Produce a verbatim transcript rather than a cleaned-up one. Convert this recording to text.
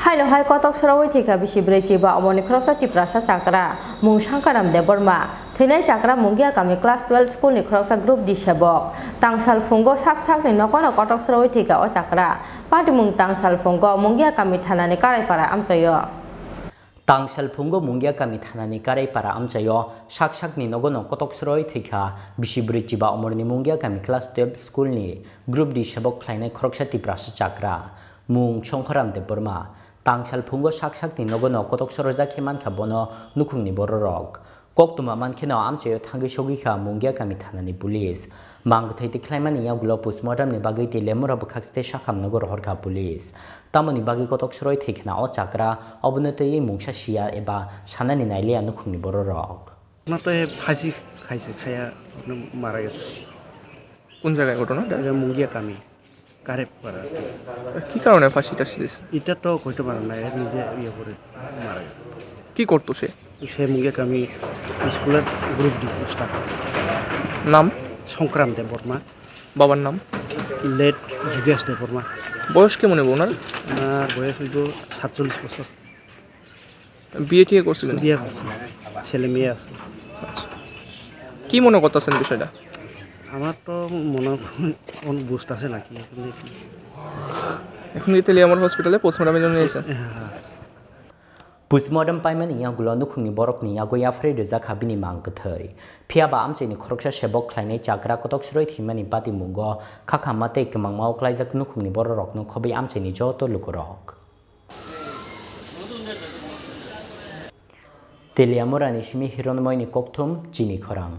Haino hai kotok sorowi thwikha bisi bwrwi chiba omorni khoroksa Tiprasa chakra mung Sankaram Debbarma. Thwinai chakra Mungia kami class twelve school ni khoroksa group D sebok. Tangsal phungo sak sakni nogono kotok sorowi thwikha o chakra. Patimung tangsal phungo Mungia kami thanani Karaipara amchaio. Tangsal phungo Mungia kami thanani Karaipara amchaio sak sakni nogono kotok sorowi thwikha bisi bwrwi chiba omorni Mungia kami class twelve school ni group D sebok khlainai khoroksa Tiprasa chakra mung Songkhoram Debbarma. Tangsal phungo sak sakni nogono kotok sorojak khe mankha bono nukhungni bororok. Koktwma mankheno amchaio thangwi sogwikha Mungia kami thanani police. Mang kwthwi twi khlaimani yagulo postmortem ni bagwi tei lemura bwkhak site sakham nogo rohorkha police. Tamoni bagwi kotok soroi thwikhna o chakra obono twiwi mungsa siya eba sanani nailiya nukhungni bororok. না তো এ ফাঁসি খাইছে, খাইয়া ওখানে মারা গেছে। কোন জায়গায় ঘটনাটা? এটা মুঙ্গিয়া কামি, কারেপপাড়া। কি কারণে ফাঁসিটা দিয়েছে? এটা তো কইতে পারে না, এ নিজে ইয়ে করে মারা গেছে। কি করতো সে? সে মুঙ্গিয়া কামি স্কুলের গ্রুপ ডি স্টাফ। নাম? সংক্রাম দেববর্মা। বাবার নাম? লেট যোগেশ দেববর্মা। বয়স কেমন হবে ওনার? ওনার বয়স হইব সাতচল্লিশ বছর। বিয়ে টিয়ে করছিলেন? বিয়ে করছে, ছেলে মেয়ে আছে। আচ্ছা, কি মনে করতেছেন বিষয়টা? আমার তো মনে হয় কোনো বুঝতেছে না কি এখন দেখি। এখন কি তেলিয়ামুড়া হসপিটালে পোস্টমর্টমের জন্য নিয়েছেন? হ্যাঁ, হ্যাঁ। Postmortem paimani yagulo nukhungni borokni yago yapharwi rijak kha bini mang kwthwi. Phiya ba amchaini khoroksa sebok khlainai chakra kotok sroi thwimani patimungo khakhamma tei kwmangma uklaijak nukhungni bororokno khobwi amchaini joto lukurok. Teliamurani simi Hironmoini kokthum chini khorang.